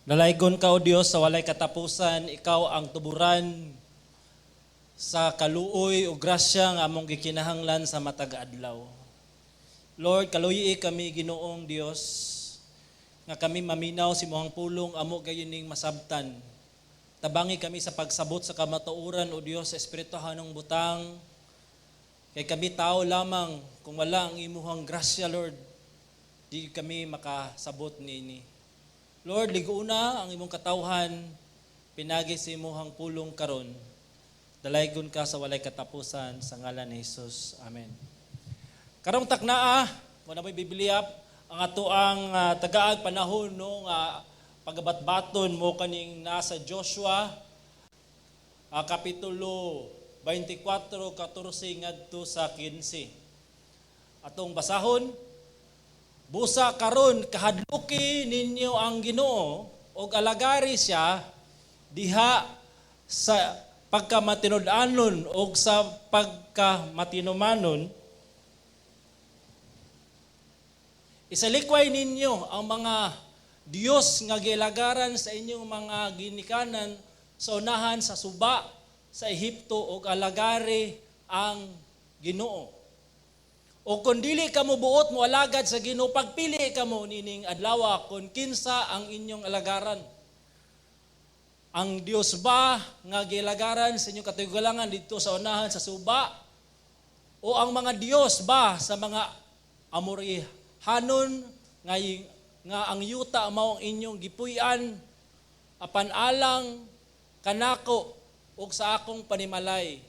Dalaygon ka, O Dios, sa walay katapusan, ikaw ang tuburan sa kaluoy o grasya nga among gikinahanglan sa matag adlaw. Lord, kaluyi kami, Ginoong Dios, nga kami maminaw sa imong pulong, amo gayon ning masabtan. Tabangi kami sa pagsabot sa kamatuoran, O Dios, sa espirituhanong butang. Kay kami tao lamang, kung wala ang imuhang grasya, Lord, di kami makasabot niini. Lord, ligo-ona ang imong katawhan, pinagi sa imuhang pulong karon. Dalaygon ka sa walay katapusan sa ngalan ni Jesus. Amen. Karong taknaa, kung naa moy Biblia, ang ato ang tagaag panahon, no, nga pagabatbaton mo kaning nasa Joshua kapitulo 24, 14 ngadto sa 15. Atong basahon. Busa karon kahadluki ninyo ang Ginoo ug alagari siya diha sa pagkamatinud-anon ug sa pagkamatinumanon. Isalikway ninyo ang mga Diyos nga gilagaran sa inyong mga ginikanan sa unahan sa suba sa Ehipto ug alagari ang Ginoo. O kung dili ka mo buot mo alagad sa Ginoo, pagpili ka mo nining adlaw kung kinsa ang inyong alagaran. Ang Dios ba nga gilagaran sa inyong katigulangan dito sa unahan sa suba o ang mga Dios ba sa mga Amorihanon nga ang yuta mao ang inyong gipuy-an? Apan alang kanako ug sa akong panimalay,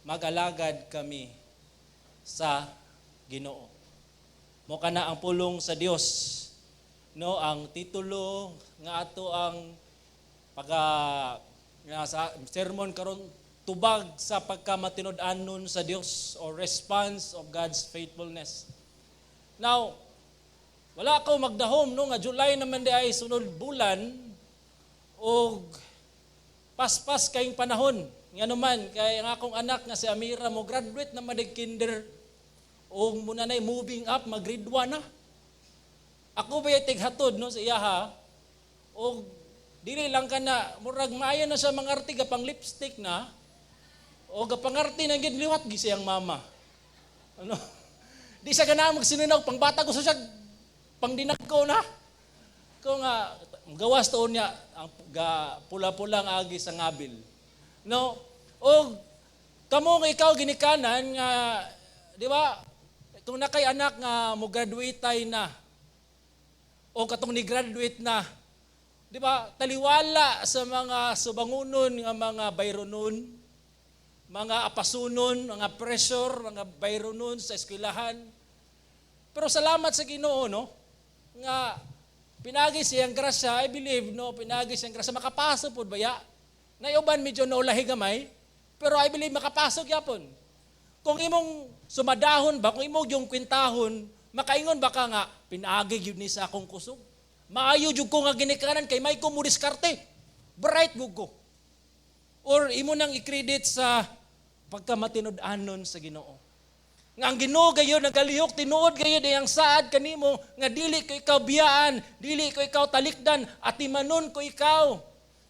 magalagad kami sa Ginoo. Mo kana ang pulong sa Dios. No, ang titulo nga ato ang pagka nga sa sermon karon, tubag sa pagkamatinud-anon sa Dios or response of God's faithfulness. Now, wala ko magdahom, no, nga July naman di ay sunod bulan og paspas kayong panahon. Nga naman kay ang akong anak nga si Amira mo graduate na man kinder og muna nay moving up, mag grade 1 na. Ako ba tighatod, no, sa iyaha og dili lang kana murag maayo na siya mangarti, pang lipstick na o gapangarti na gid liwat gi siyang mama. Ano? Di siya ganahan magsinunog, pangbata ko sa siya pangdinag ko na. Ko nga gawas tuon niya ang ga pula-pula ang agi sa ngabil. No? O kamo nga ikaw ginikanan nga, di ba? Kung naa kay anak nga mo graduate tay na o katong ni graduate na, di ba? Taliwala sa mga subangunon nga mga bayronon, mga apasunon, mga pressure, mga bayronon sa eskwelahan. Pero salamat sa Ginoo, no? Nga pinagi siyang grasya, I believe, no, pinagi siyang grasya makapasok pud baya. Nayuban medyo naulahi gamay, pero I believe makapasok yapon. Kung imong sumadahon ba, kung imong yung kwintahon, makaingon ba ka nga, "Pinaagi gyud ni sa akong kusog. Maayo jud ko nga ginikanan kay may ko mo diskarte. Bright gud ko." Or imo nang i-credit sa pagkamatinud-anon sa Ginoo. Nga ang Ginoo gayon nagalihok tinuod gayud iyang saad kanimo nga dili ko ikaw biyaan, dili ko ikaw talikdan, atimanon ko ikaw.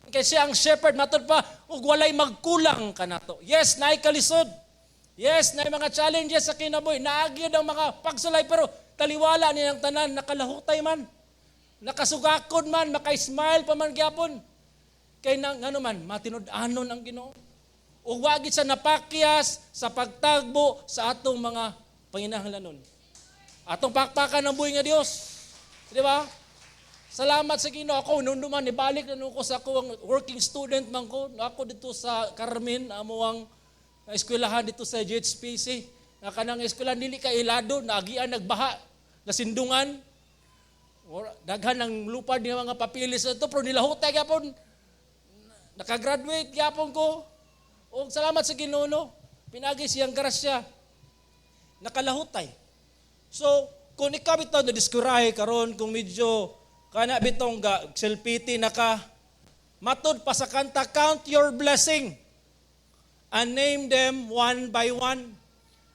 Kay siya ang shepherd, matud pa ug walay magkulang kanato. Yes, naay kalisod. Yes, naay mga challenges sa kinabuhi, naagi ang mga pagsulay, pero taliwala niyang tanan nakalahutay man. Nakasugakod man, maka-smile pa man gyapon. Kay nang ano man, matinud-anon ang Ginoo. Ug wa gid sa napakyas sa pagtagbo sa atong mga panginahanglanon. Atong pakpakan ang buhi nga Dios. Di ba? Salamat sa Ginoo. Ako nunduman ibalik na ko sa ako ang working student man ko. Ako dito sa Carmen, amo ang eskwelahan dito sa GHPC. Nga kanang eskwelahan dili ka ilado, naagian nagbaha, nasindungan. Daghan ng lupad nga mga papilis ito, pero nilahutay gyapon. Nakagraduate gyapon ko. O salamat sa Ginoo, no? Pinagi siyang grasya. Nakalahutay. So, kung ikaw bitaw na diskurahe karon, kung medyo kana bitong ga self-pity na ka, matud pa sa kanta, "Count your blessing and name them one by one."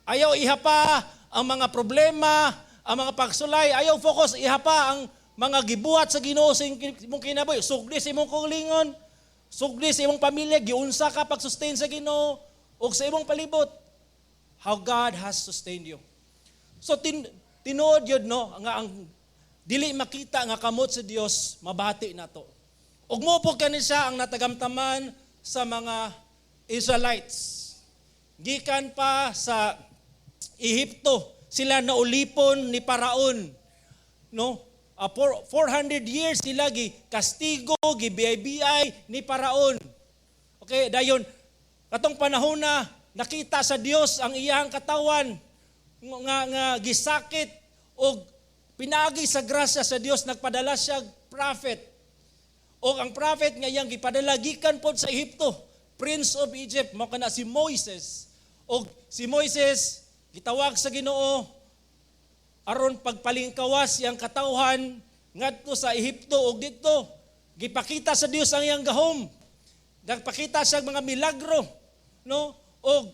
Ayaw ihapa ang mga problema, ang mga pagsulay, ayaw focus ihapa ang mga gibuhat sa Ginoo sa imong kinabuhi, sugdi sa imong kaugalingon, sugdi sa imong pamilya, giunsa ka pag-sustain sa Ginoo ug sa imong palibot. How God has sustained you. So tinuod yun, no, nga ang dili makita nga kamot sa Dios mabati nato. Ug mao po kani siya ang natagamtaman sa mga Israelites. Gikan pa sa Ehipto, sila naulipon ni Paraon. No? 400 years sila gi kastigo, gi BI ni Paraon. Okay, dayon katong panahon na nakita sa Dios ang iyang katawan nga gisakit og pinaagi sa grasya sa Dios, nagpadala siya prophet. O ang prophet nga iyang gipadala gikan pod sa Ehipto, Prince of Egypt, mao kana si Moises. Og si Moises gitawag sa Ginoo aron pagpalingkawas iyang katawhan ngadto sa Ehipto, og didto gipakita sa Dios ang iyang gahom. Nagpakita siya mga milagro, no? Og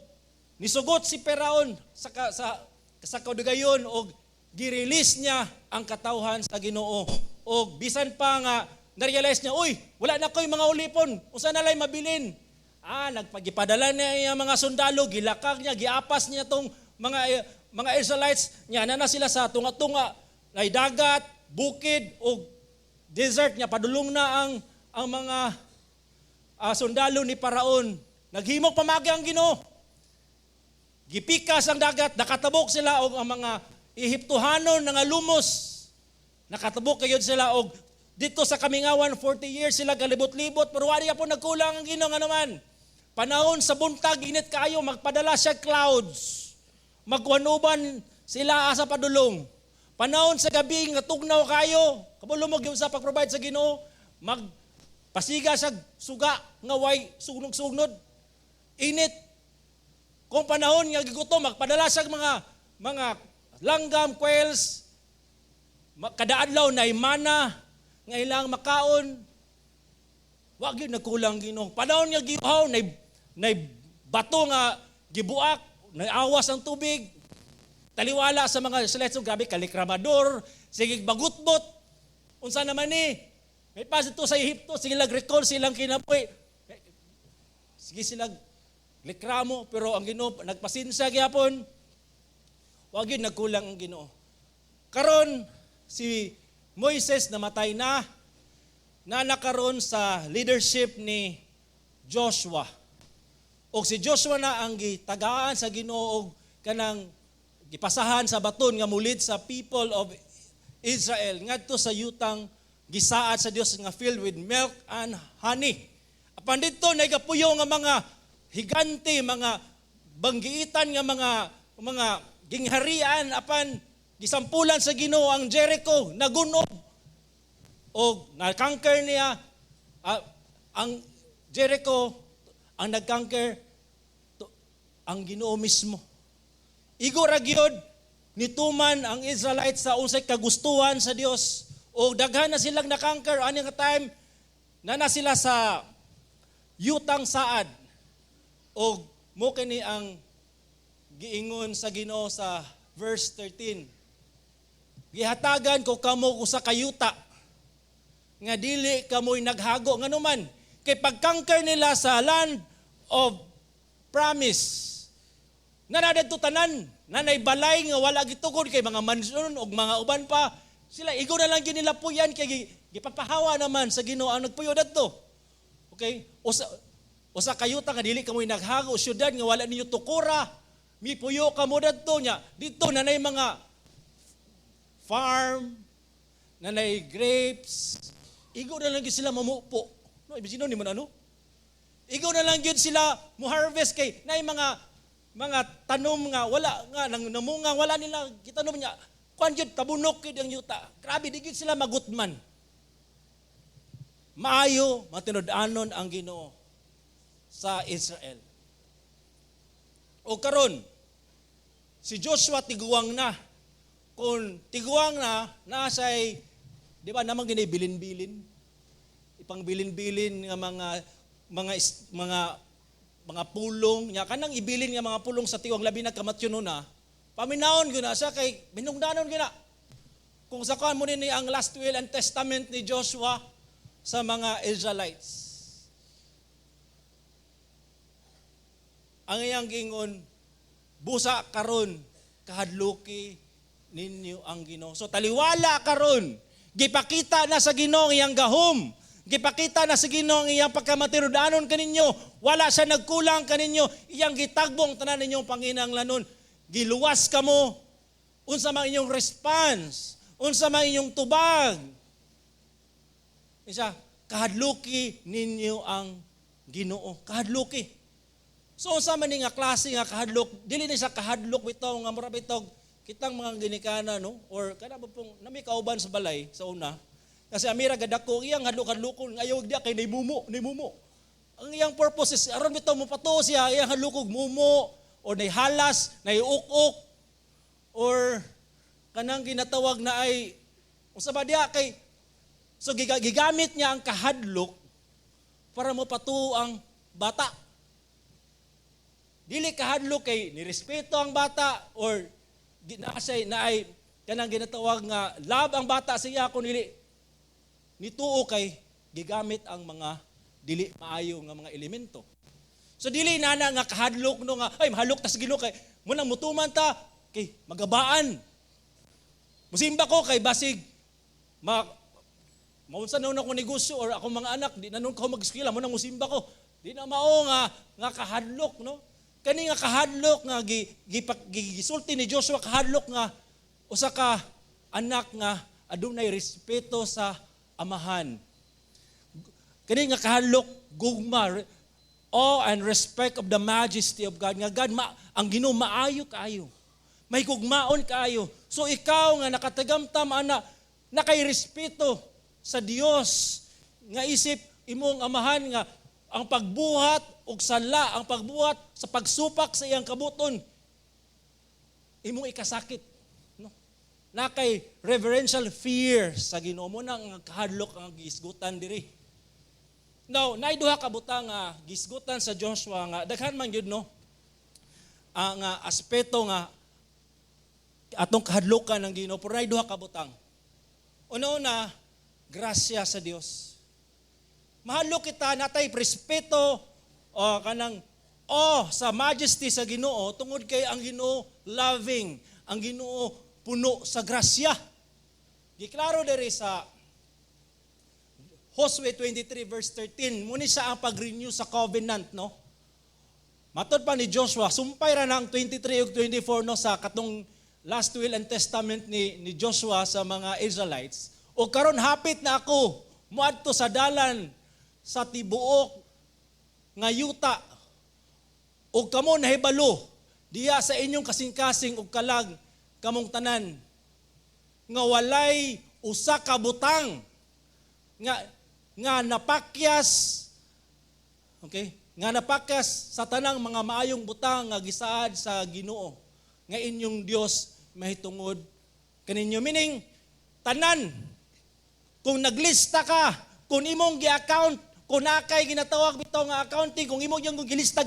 nisugot si Peraon sa kadugayon og gi-release niya ang katawhan sa Ginoo. Og bisan pa nga na-realize niya, "Uy, wala na ko'y mga ulipon, usa na lay mabilin." Ah, nagpagipadala niya iyang mga sundalo, gilakag niya, giapas niya tong mga Israelites, niya na na sila sa tunga-tunga, nay dagat, bukid og desert niya, padulong na ang mga sundalo ni Paraon. Naghimok pamagi ang Ginoo. Gipikas ang dagat, nakatabok sila og ang mga Ehiptohanon nga lumos. Nakatabok kayo sila og dito sa kamingawan, 40 years sila galibot-libot, pero wala po nagkulang ang Ginoo nga naman. Panahon sa buntag, init kayo, magpadala siya clouds. Magwanuban sila asa padulong. Panahon sa gabi nga tugnaw kayo, kabalo mo gyud sa pag-provide sa Ginoo, magpasiga sa suga nga way sunog-sugnod. Init. Kung panahon nga gigutom, magpadala siya mga langgam, quails, kada adlaw na mana nga ilang makaon. Wa gyud nagkulang Ginoo. Panahon nga giuhaw, nay bato nga gibuak, nay awas ang tubig. Taliwala sa mga Israelites, grabe kalikramador, sige bagutbot. Unsa naman ni? May pas ito sa Ehipto, sige lag recall silang kinabuhi. Sige sila reklamo, pero ang Ginoo nagpasensya gyapon. Wa gyud nagkulang ang Ginoo. Karon si Moises namatay na, na nakaron sa leadership ni Joshua. Og si Joshua na ang gitagaan sa Ginoo og kanang gipasahan sa baton nga mulid sa people of Israel ngadto sa yutang gisaad sa Dios nga filled with milk and honey. Apan didto nagapuyo nga mga higante, mga banggiitan nga mga gingharian, apan gisampulan sa Ginoo ang Jericho, nagunob og na-conquer niya ang Jericho. Ang nag-conquer ang Ginoo mismo. Igo ra gyud nituman ang Israelites sa unsay kagustuhan sa Dios. O daghan na silang na-conquer ani nga time na na sila sa yutang saad. Og mo kini ang giingon sa Ginoo sa verse 13. "Gihatagan ko kamo usa ka yuta nga dili kamoy naghago." Nganuman kay pag-conquer nila sa land of promise na nadadto tanan, nanay balay nga wala gitugod kay mga mansyon og mga uban pa sila, igo na lang gyud nila puyan kay gipapahawa naman sa Ginoo ang nagpuyo dadto. Okay, usa kayuta nga dili kamoy naghago, syudad nga wala ninyo tukura, mipuyo kamo dadto. Nya didto nanay mga farm, nanay grapes, igo na lang gyud sila mamupo, no? Ibig ni mo na, no, igo na lang gyud sila mo harvest kay nay mga tanom nga wala nga nang namunga, wala nila gitanom niya. Kuan gyud, tabunok gyud ang yuta. Grabe, di gyud sila magutman. Maayo matinud-anon ang Ginoo sa Israel. O karon si Joshua tiguang na. Kung tiguang na, nasay, di ba namang gini bilin-bilin, ipang bilin-bilin nga mga pulong nya, kanang ibilin nga mga pulong sa tiwang, labi na kamatyon na paminawon gyud na siya kay binungdanon gyud na. Kung sa kuan mo ni ang last will and testament ni Joshua sa mga Israelites. Ang iyang gingon, "Busa karon kahadluki ninyo ang Ginoo." So taliwala karon, gipakita na sa Ginoo ang iyang gahom. Gipakita na sa Ginoo ang iyang pagkamatinud-anon kaninyo. Wala siya nagkulang kaninyo. Iyang gitagbong tanan ninyong panginahanglanon. Giluwas kamo. Unsa man inyong response? Unsa man inyong tubag? Isa, kahadluki ninyo ang Ginoo. Kahadluki. So unsa man ni nga klase nga kahadlok? Dili ni sa kahadlok bitaw nga mura bitaw kitang mga ginikana, no, or kana ba pong nami kauban sa balay sa una kasi amira gadako iyang hadlok-hadlokon, ayaw diya kay naymumo naymumo. Ang iyang purpose is aron bitaw mo patuo siya, iyang hadlokog mumo or nayhalas, nayuk-ok or kanang ginatawag na ay unsa ba diya kay so gigamit niya ang kahadlok para mo patuo ang bata. Dili kahadlok kay nirespeto ang bata or na siya na ay kanang ginatawag nga love ang bata sa iya, kun dili nituo kay gigamit ang mga dili maayo nga mga elemento. So dili na na nga kahadlok, no, nga ay mahadlok ta sa Ginoo kay mo nang mutuman ta kay magabaan. Musimba ko kay basig ma maunsa na akong negosyo or akong mga anak di na nun ko mag-eskwela, mo nang musimba ko. Di na mao nga kahadlok, no. Kani nga kahadlok nga gi, gi, gisulti ni Joshua, kahadlok nga usa ka anak nga adunay respeto sa amahan. Kani nga kahadlok, gugma, awe and respect of the majesty of God, nga God ma, ang Ginoo maayo kaayo. May gugmaon kaayo. So ikaw nga nakatagamtam ana, nakay respeto sa Dios nga isip imong amahan nga ang pagbuhat og sala, ang pagbuhat sa pagsupak sa iyang kabuton, imong ikasakit. No? Nakay reverential fear sa Ginoo mo nang kahadlok ang gisgutan diri. Now, naay duha ka butang nga gisgutan sa Joshua nga daghan man gyud, no, ang aspeto nga atong kahadlokan ng Ginoo, pero naay duha ka butang. Una-una, grasya sa Dios. Mahadlok kita, natay respeto o kanang oh sa majesty sa Ginoo tungod kay ang Ginoo loving, ang Ginoo puno sa grasya. Giklaro diri sa Josue 23 verse 13, muni siya ang pag-renew sa covenant, no? Matod pa ni Joshua, sumpay ra ng 23 ug 24, no, sa katong last will and testament ni Joshua sa mga Israelites. "O karon hapit na ako moadto sa dalan sa tibuok nga yuta ug kamo nahibalo diya sa inyong kasing-kasing ug kalag kamong tanan nga walay usa ka butang nga napakyas, okay, nga napakyas sa tanang mga maayong butang nga gisaad sa Ginoo nga inyong Dios mahitungod kaninyo." Meaning tanan, kung naglista ka, kung imong gi-account, kung nakay ginatawag bitaw nga accounting, kung imong yung gilista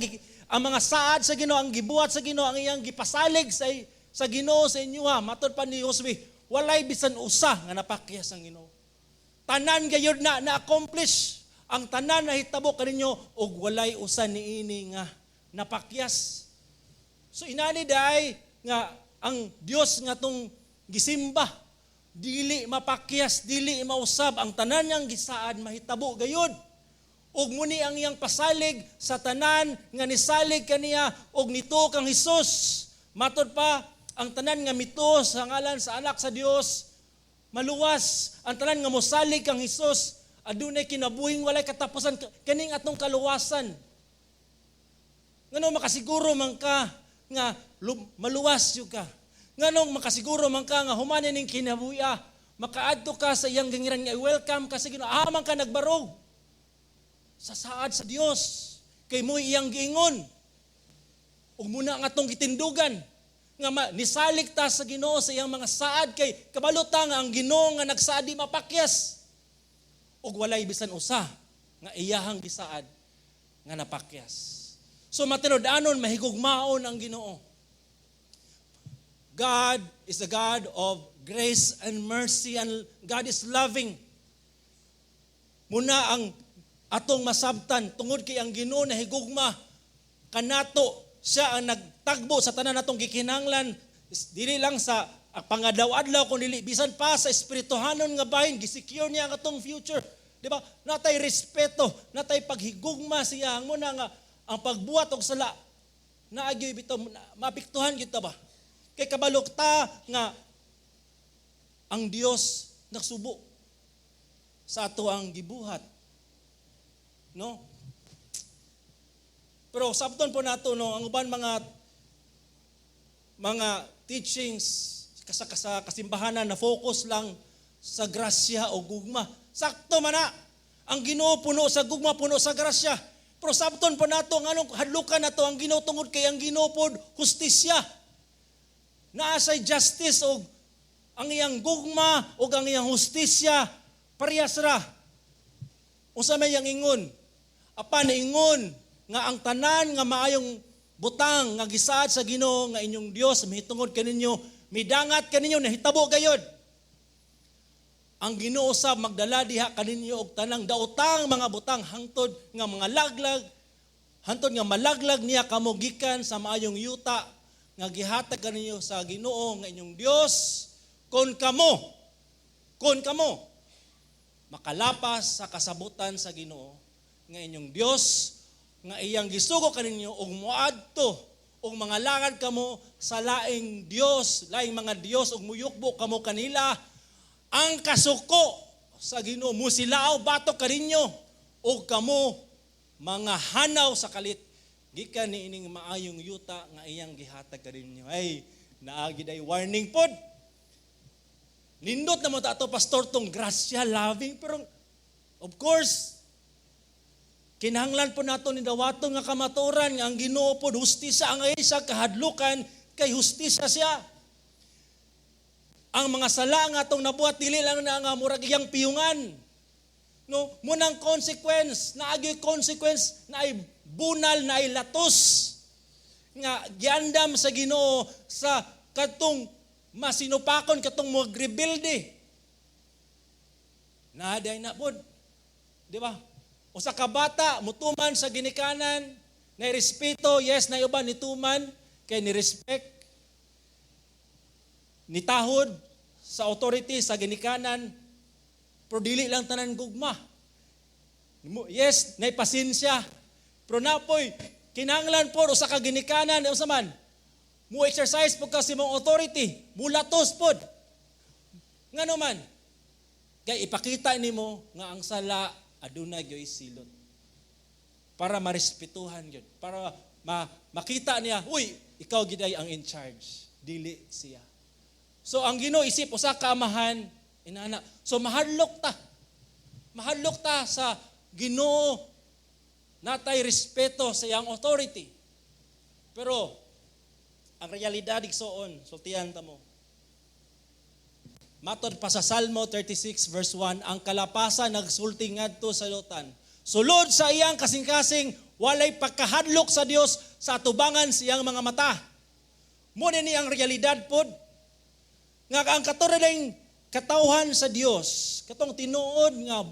ang mga saad sa Ginoo, ang gibuhat sa Ginoo, ang iyang gipasalig sa Ginoo sa inyo ha, matod pa ni Josue, walay bisan usa nga napakyas ang Ginoo. Tanan gayud na na-accomplish. Ang tanan na hitabo kaninyo ug walay usa niini nga napakyas. So inani day nga ang Dios nga tong gisimba dili mapakyas, dili mausab, ang tanan niyang gisaad mahitabo gayud. Ug muni ang iyang pasalig sa tanan nga nisalig kaniya og nito kang Hesus. Matod pa, ang tanan nga mituo sa ngalan sa Anak sa Dios maluwas. Ang tanan nga mosalig kang Hesus adunay kinabuhing walay katapusan, kaning atong kaluwasan. Ngano makasiguro man ka nga maluwas yun ka? Nganong makasiguro man ka nga human ning kinabuhi makaadto ka sa iyang gingiran nga welcome ka sa Ginoo, man ka nagbarog sa saad sa Dios kay mo iyang giingon ug muna ang atong gitindugan nga nisalig ta sa Ginoo sa iyang mga saad kay kabalo ta nga ang Ginoo nga nagsaad di mapakyas ug walay bisan usa nga iyahang gisaad nga napakyas. So matinud-anon mahigugmaon ang Ginoo. God is a God of Grace and mercy and God is loving. Muna ang atong masabtan tungod kay ang Ginoo nahigugma kanato, siya ang nagtagbo sa tanan natong gikinahanglan, dili lang sa pangadlaw-adlaw kun dili bisan pa sa espirituhanon nga bahin, gisecure niya ang atong future, di ba? Natay respeto, natay paghigugma siya. Ang muna nga ang pagbuhat og sala naagyoy bitaw maapektuhan gyud ta ba, kay kabalo ta nga ang Dios nagsubo sa ato ang gibuhat, no? Pero sabton po nato, no, ang uban mga teachings sa kasimbahanan na focus lang sa grasya o gugma. Sakto man na. Ang Ginoo puno sa gugma, puno sa grasya. Pero sabton po nato nganong hadlukan nato ang Ginoo, tungod kay ang Ginoo pod hustisya. Naa say justice og ang iyang gugma og ang iyang hustisya parehas ra. Unsa may iyang ingon? Apan ingon nga ang tanan nga maayong butang nga gisaad sa Ginoo nga inyong Dios mahitungod kaninyo, midangat kaninyo, nahitabo gayod. Ang Ginoo sab magdala diha kaninyo og tanang daotang mga butang hangtod nga mga laglag, hangtod nga malaglag niya kamo gikan sa maayong yuta nga gihatag kaninyo sa Ginoo nga inyong Dios kon kamo makalapas sa kasabutan sa Ginoo nga inyong Dios nga iyang gisugo kaninyo ug moadto ug mga lakad kamo sa laing Dios, laing mga dios, ug muyukbo kamo kanila. Ang kasuko sa Ginoo musilaw batok kaninyo ug kamo mga hanaw sa kalit gikan ni ining maayong yuta nga iyang gihatag kaninyo. Ay, naagi day warning pod. Nindot na mo ta ato, pastor, tong grasya, loving, pero of course kinahanglan po nato ni dawaton nga kamatuoran nga ang Ginoo pod hustisya. Ang isa kahadlukan kay hustisya siya. Ang mga sala nga atong nabuhat, dili lang na nga murag iyang piyungan. No, munang consequence, naagyoy consequence, naay bunal, naay latos nga giandam sa Ginoo sa katong masinupakon, katong magrebelde. Naaday na pod. Di ba? Usa ka bata mutuman sa ginikanan, na respeto, yes, na uban nituman kay ni respect, nitahod sa authority sa ginikanan, pero dili lang tanan gugma. Yes, nay pasensya. Pero napoy kinahanglan po usa ka ginikanan, unsa man? Mo exercise po ka sa imong authority, mulatos pod. Ngano man? Kay ipakita nimo nga ang sala aduna gyoy silot. Para marespetuhan gyud, para makita niya, "Uy, ikaw giday ang in charge, dili siya." So ang Ginoo isip usa ka amahan inana. So mahadlok ta. Mahadlok ta sa Ginoo, natay respeto sa iyang authority. Pero ang realidad, igsoon, sultihan ta mo. Matod pa sa Salmo 36 verse 1, ang kalapasa nagsulti ngadto sa lutan. Sulod sa iyang kasing-kasing, walay pagkahadlok sa Dios sa atubangan sa iyang mga mata. Mo ni ang realidad pod. Nga ang katuring katawhan sa Dios, katong tinuod nga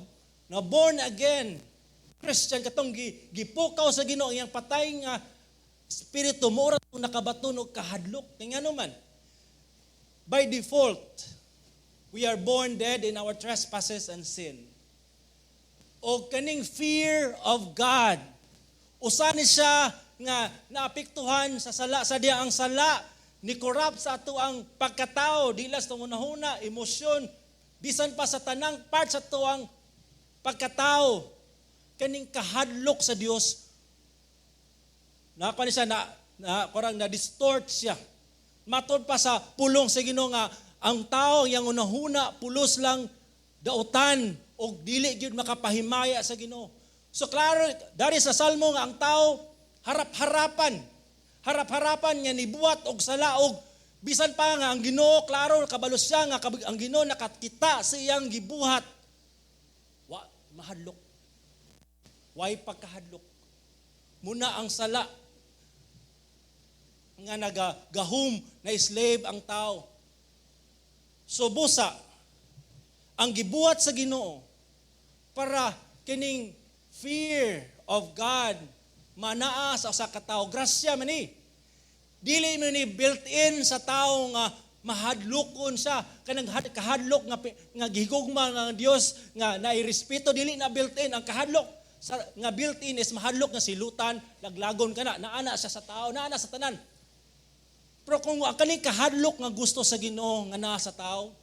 na born again Christian, katong gipukaw sa Ginoo ang iyang patay nga espiritu, mo ra nakabaton og kahadlok. Kay ngano man? By default, we are born dead in our trespasses and sin. O kaning fear of God, usa ni siya nga naapektuhan sa sala, sa diya ang sala ni corrupt sa ato ang pagkatao, di lang sa hunahuna, emosyon, bisan pa sa tanang part sa ato ang pagkatao. Kaning kahadlok sa Dios, na siya na parang na distort siya. Matod pa sa pulong sa Ginoo nga ang tao yang unahuna pulos lang dautan og dili gyud makapahimaya sa Ginoo. So klaro dari sa Salmo nga ang tao harap-harapan. Harap-harapan nga nibuhat og sala, og bisan pa nga ang Ginoo klaro kabalo siya nga ang Ginoo nakakita sa iyang gibuhat. Wa mahadlok. Way pagkahadlok. Muna ang sala nga nagagahum na slave ang tao. So busa ang gibuhat sa Ginoo para kining fear of God manaa sa usa ka tawo, grasya man ni. Dili man ni built-in sa tao nga mahadlokon siya kanang kahadlok nga gihigugma nga Dios nga nairespeto. Dili na built-in ang kahadlok sa, nga built-in is mahadlok nga silutan, laglagon ka na, naana siya sa tao, naana sa tanan. Pero kung ang kaning kahadlok nga gusto sa Ginoo nga naa sa tao,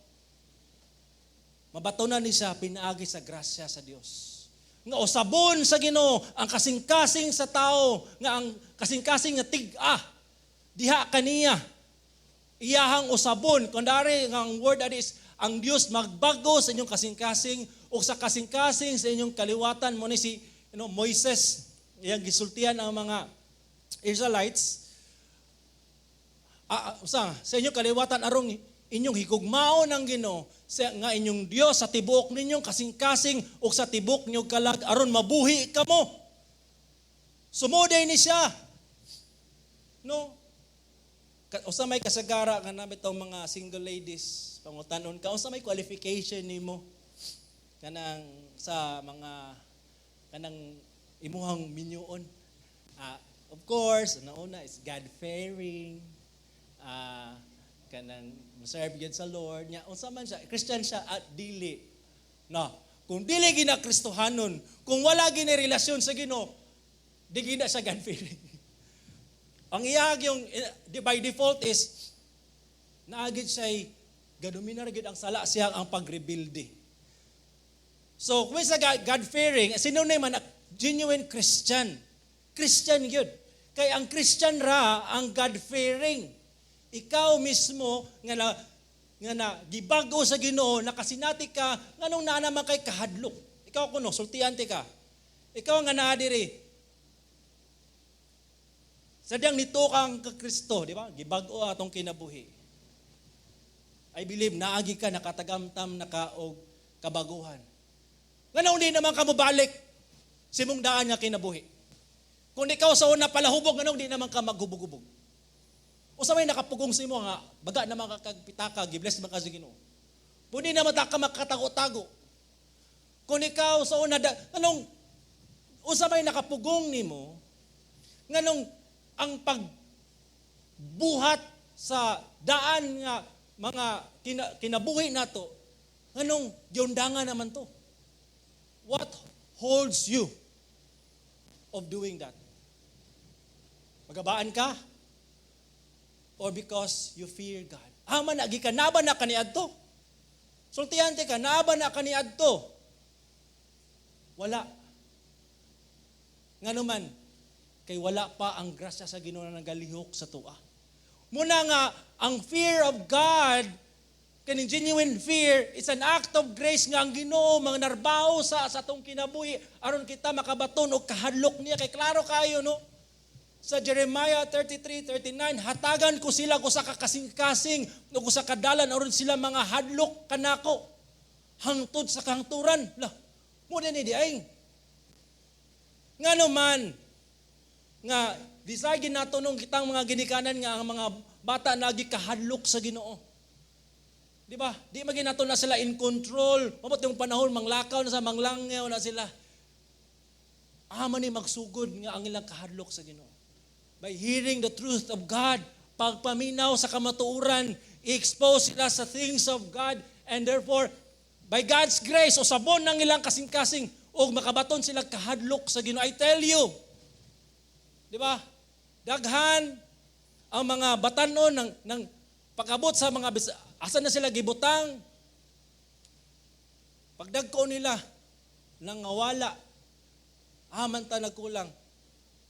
mabatonan ni siya pinaagi sa grasya sa Dios. Nga usabon sa Ginoo ang kasing-kasing sa tao, nga ang kasing-kasing nga tig-a diha kaniya. Iyahang usabon, kung dari nga ang word that is ang Dios magbago sa inyong kasing-kasing o sa kasing-kasing sa inyong kaliwatan. Mo ni si Moises, iyang gisultihan ang mga Israelites, sa inyong kaliwatan arong inyong higugmaon ang Ginoo sa nga inyong Dios sa tibuok ninyong kasing-kasing ug sa tibuok ninyong kalag aron mabuhi kamo. Sumuday ni siya. No? Usa may kasagara nga namin tong mga single ladies, pangutanon ka, unsa may qualification nimo kanang sa mga kanang imuhang minyuon? Of course, una is God-fearing, kanang serve gyud sa Lord nya. Unsa man siya, Christian siya at dili? No, kung dili gina Kristohanon, kung wala gini relasyon sa Ginoo, di gina siya God-fearing. Ang iyag yung by default is naagid siya, gadominar gyud ang sala siya, ang pagrebuilde. So kung sa God-fearing, sino na man genuine Christian? Christian gyud kay ang Christian ra ang God-fearing. Ikaw mismo nga na gibago sa Ginoo, nakasinati ka, nganong naa naman kay kahadlok? Ikaw kuno, sultian ti ka. Ikaw nga naa diri. Sadyang nito kang ka Kristo, di ba? Gibago atong kinabuhi. I believe naagi ka, nakatagamtam na ka og kabaguhan. Nganong di naman ka mobalik sa imong daan nga kinabuhi? Kung ikaw sa una palahubog, nganong di naman ka maghubog-hubog? Unsa may nakapugong sa imo nga baga naman ka kag pitaka, gibless man ka sa Ginoo? Pwede naman ta ka makatago-tago. Kung ikaw sa una, anong unsa may nakapugong nimo nganong ang pagbuhat sa daan nga mga kinabuhi nato, nganong giundangan naman to? What holds you of doing that? Magabaan ka? Or because you fear God? Ama na gikan naba na kaniadto. Sultihan ka, naba na kaniadto. Wala. Ngano man, kay wala pa ang grasya sa Ginoo na nagalihok sa tua. Muna nga ang fear of God, kaning genuine fear, it's an act of grace nga ang Ginoo mga narbaho sa atong kinabuhi aron kita makabaton og kahadlok niya. Kay klaro kayo, no? Sa Jeremiah 33:39, hatagan ko sila ko sa kakasing-kasing o sa kadalan aron sila mga hadlok kanako hangtod sa kahangturan. La, mo din ni ay. Ngano man nga desire ginato nung kitang mga ginikanan nga ang mga bata nagi kahadlok sa Ginoo. Di ba? Di man ginato na sila in control. Mabot yung panahon manglakaw na sa manglangyaw na sila. Ama ni magsugod nga ang ilang kahadlok sa Ginoo. By hearing the truth of God, pagpaminaw sa kamatuoran, i-expose sila sa things of God, and therefore, by God's grace, o sabon ng ilang kasing-kasing, o makabaton sila kahadlok sa Ginoo. I tell you, di ba? Daghan ang mga batanon ng pag-abot sa mga asa na sila gibutang, pagdagko nila nangawala, aman ta nagkulang,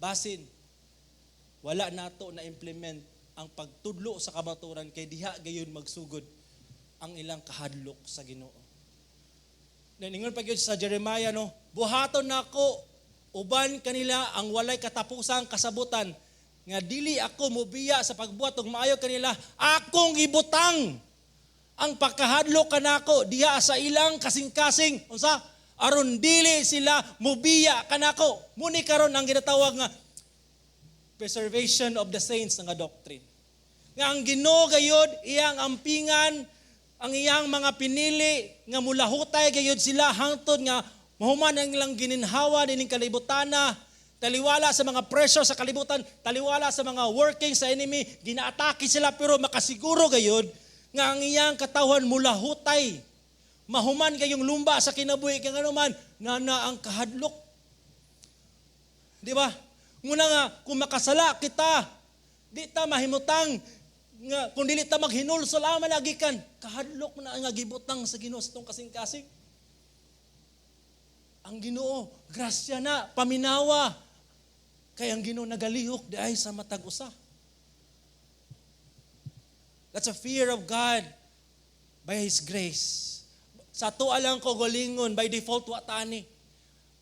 basin wala nato na implement ang pagtudlo sa kamatuoran, kay diha gayon magsugod ang ilang kahadlok sa Ginoo. Ningon pa gyud sa Jeremiah, no, buhaton nako uban kanila ang walay katapusang kasabutan nga dili ako mobiya sa pagbuhat og maayo kanila. Akong ibutang ang pagkahadlok kanako diha sa ilang kasing-kasing, unsa, aron dili sila mobiya kanako. Muni karon ang ginatawag nga preservation of the saints nga doctrine. Nga ang Ginoo gayod iyang ampingan Ang iyang mga pinili nga mulahutay gayud sila hangtod nga mahuman ang ilang gininhawa dining kalibutana, taliwala sa mga pressure sa kalibutan, taliwala sa mga working sa enemy, ginaatake sila, pero makasiguro gayud nga ang iyang katawhan mulahutay. Mahuman kayong lumba sa kinabuhi, kay ngano man na ang kahadlok. Di ba? Muna nga kung makasala kita, di ta mahimutang nga kung dili ta maghinulsol ama lagi kan kahadlok na nga gibutang sa Ginoo sa atong kasing-kasing. Ang Ginoo, grasya na, paminawa. Kay ang Ginoo nagalihok diay sa matag usa. That's a fear of God by His grace. Sa ato lang kaugalingon, by default wa tani.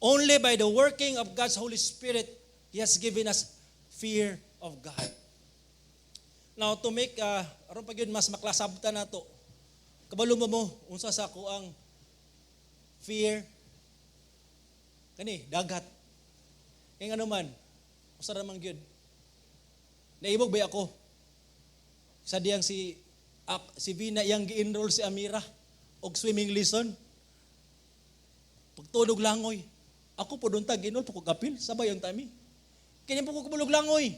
Only by the working of God's Holy Spirit, He has given us fear of God. Now, to make, aron pa gyud mas maklasabtan nato, kabalo mo mo, unsa sa ako ang fear? Kani, dagat. Kaya nga naman, usa ra man gyud. Naibog ba ako? Sa diyang si Vina iyang gi-enroll si Amira og swimming lesson. Pagtulog langoy. Ako po doon tag enroll po ko kapil, sabay ang tami. Kanya po ko kabulog langoy.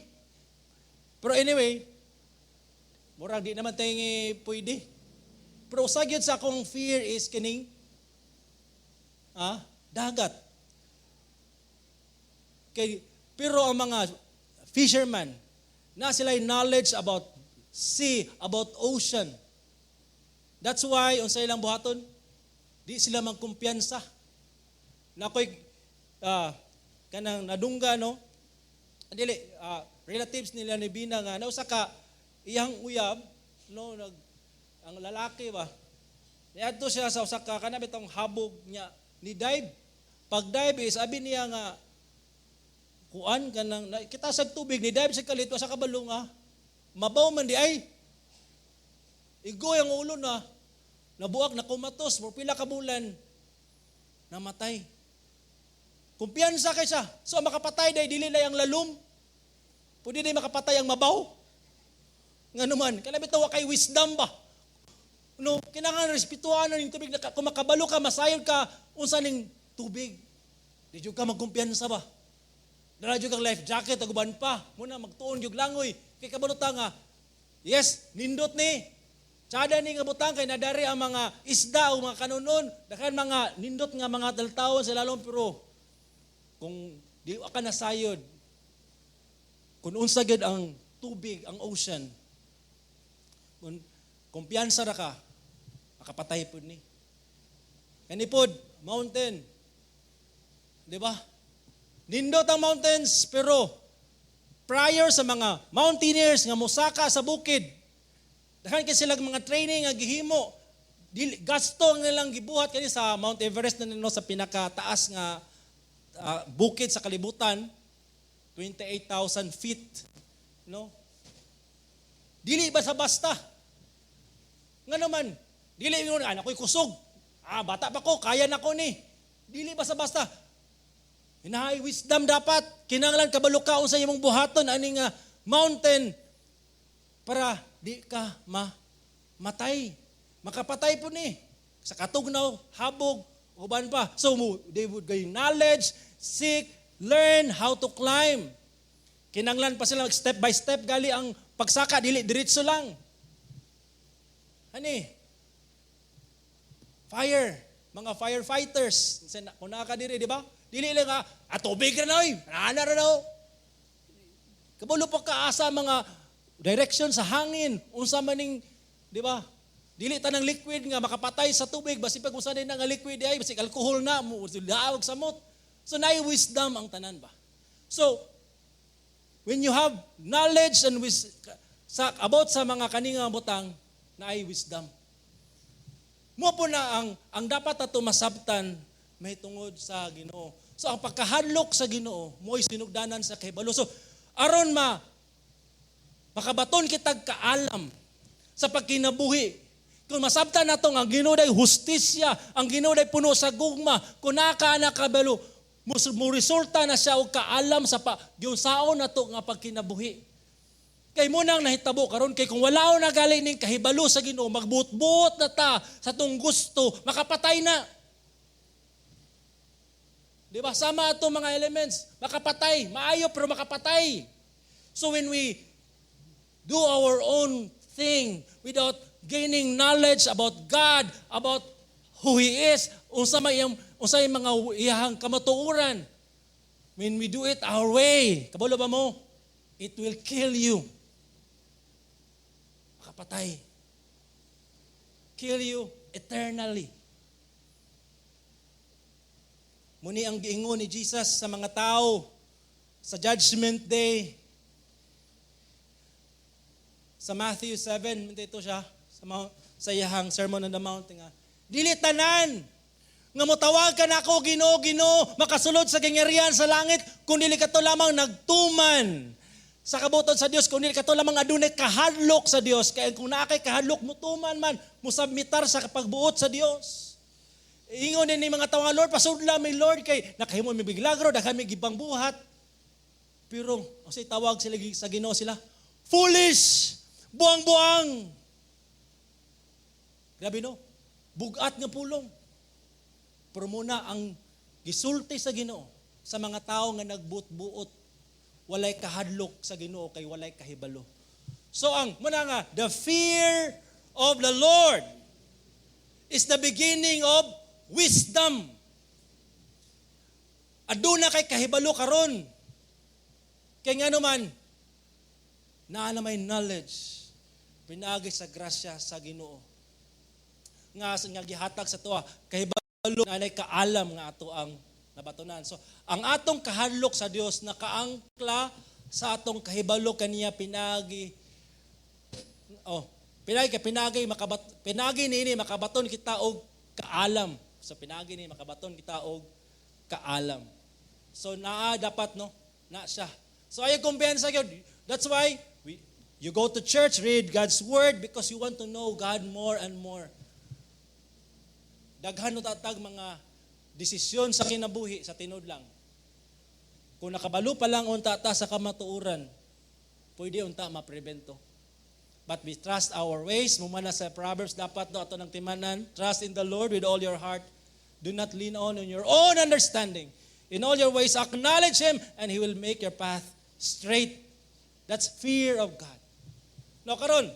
Pero anyway, murag di naman tayo pwede. Pero usa gyud sa akong fear is kining dagat. Kay, pero ang mga fisherman, na sila knowledge about sea, about ocean. That's why, unsa ilang buhaton, di sila magkumpiyansa. Na ako'y kanang nadungga, no? Dili, relatives nila ni Bina nga, nausa ka, iyang uyab, no, ang lalaki ba, niadto siya sa usa ka kana bitong habog niya, ni dive. Pag dive is abi niya nga kuan kanang kita sa tubig, ni dive sa kalit sa kabalo nga mabaw man di ay igoy ang ulo na nabuak, na kumatos mo pila ka bulan, namatay. Kumpiyansa kay siya. So makapatay day dili lay ang lalom, pwede day makapatay ang mabaw. Nga naman kana bitaw kay wisdom ba, no? Kinahanglan respetuhan ning tubig. Kung makabalo ka, masayod ka unsa ning tubig, di jud ka magkumpiyansa ba. Dala jud kang life jacket ug uban pa. Muna magtuon jud langoy kay kabalo ta nga yes, nindot ni. Tsada ni nga butang kay nadari ang mga isda o mga kanunon, daghan mga nindot nga mga taltawon sa lalom, pero kung di ka nasayod kung unsa gyud ang tubig, ang ocean, kung kumpiyansa ra ka, makapatay pud ni. Kani pod, mountain. Di ba? Nindot ang mountains, pero prior sa mga mountaineers nga mosaka sa bukid, daghan kay sila mga training nga gihimo. Dili, gasto ang nilang gibuhat kani sa Mount Everest na nino, sa pinakataas nga bukid sa kalibutan, 28,000 feet, no? Dili ba sa basta? Nga naman, dili mo anak ko'y kusog. Ah, bata pa ko, kaya na ko ni. Dili ba sa basta? Hinahay wisdom dapat. Kinahanglan kabalo ka unsa imong buhaton ani nga mountain para di ka matay. Makapatay po ni. Sa katugnaw, habog, uban pa. So they would gain knowledge, seek, learn how to climb. Kinanglan pa sila step by step gali ang pagsaka, dili diretso lang. Ani? Fire, mga firefighters, kung naa ka diri, di ba? Dili lang nga, ah, tubig ra na oy, ana ra na. Kabalo pa ka asa mga direction sa hangin, unsa man ning, di ba? Dili tanang liquid nga makapatay sa tubig, basi pag usa din nga liquid ay basi alcohol na, mo laawag samot. So naay wisdom ang tanan ba. So when you have knowledge and sa about sa mga kaninga butang, naay wisdom. Mo po na ang dapat ato masabtan may tungod sa Ginoo. So ang pagkahadlok sa Ginoo mo'y sinugdanan sa kahibalo. So aron ma makabaton kitag kaalam sa pagkinabuhi, kung masabtan nato nga ang Ginoo day hustisya, ang Ginoo day puno sa gugma, kung naka na kabalo, mo resulta na siya og kaalam sa pa giunsaon nato nga pagkinabuhi. Kay mao nang nahitabo karon kay kung wala na gali ning kahibalo sa Ginoo, magbuot-buot na ta sa atong gusto, makapatay na. Di ba? Sama ato mga elements, makapatay, maayo pero makapatay. So when we do our own thing without gaining knowledge about God, about who He is, unsa may iyang unsa mga iyang kamatuoran, when we do it our way, kabalo ba mo? It will kill you. Makapatay. Kill you eternally. Mao ni ang giingon ni Jesus sa mga tao sa Judgment Day. Sa Matthew 7, dito siya, sa iyahang Sermon on the Mount nga, "Dili tanan nga motawag kanako, 'Ginoo, Ginoo,' makasulod sa gingharian sa langit, kun dili kato lamang nagtuman sa kabubut-on sa Dios, kun dili kato lamang adunay kahadlok sa Dios." Kay kung naa kay kahadlok, mutuman man, musubmitar sa pagbuot sa Dios. Ingon din ni mga tawo nga, "Lord, pasudla mi, Lord, kay nakahimo mi milagro, daghan mi gibang buhat." Pero unsay tawag sila sa Ginoo sila? "Foolish! Buang-buang!" Grabe, no? Bugat nga pulong. Pero mao na ang gisulti sa Ginoo sa mga tao nga nagbuot-buot, walay kahadlok sa Ginoo kay walay kahibalo. So ang mao na nga the fear of the Lord is the beginning of wisdom. Aduna kay kahibalo karon. Kay nga naman naa na may knowledge pinaagi sa grasya sa Ginoo nga gihatag sa atoa, kahibalo na kaalam nga ato ang nabatunan. So, ang atong kahadlok sa Dios nakaangkla sa atong kahibalo kaniya pinagi oh pinagi kay pinagi makabat pinagi niini makabaton kita og kaalam. So pinagi ni makabaton kita og kaalam. So naa dapat, no, na siya. So ay kumpiyansa gyud. That's why we you go to church, read God's word, because you want to know God more and more. Daghan no tatag mga desisyon sa kinabuhi, sa tinuod lang. Kung nakabalo pa lang unta ta sa kamatuoran, pwede unta maprevento. But we trust our ways. Mao man na sa Proverbs, dapat no ato ng timanan. "Trust in the Lord with all your heart. Do not lean on your own understanding. In all your ways, acknowledge Him and He will make your path straight." That's fear of God. No, karon,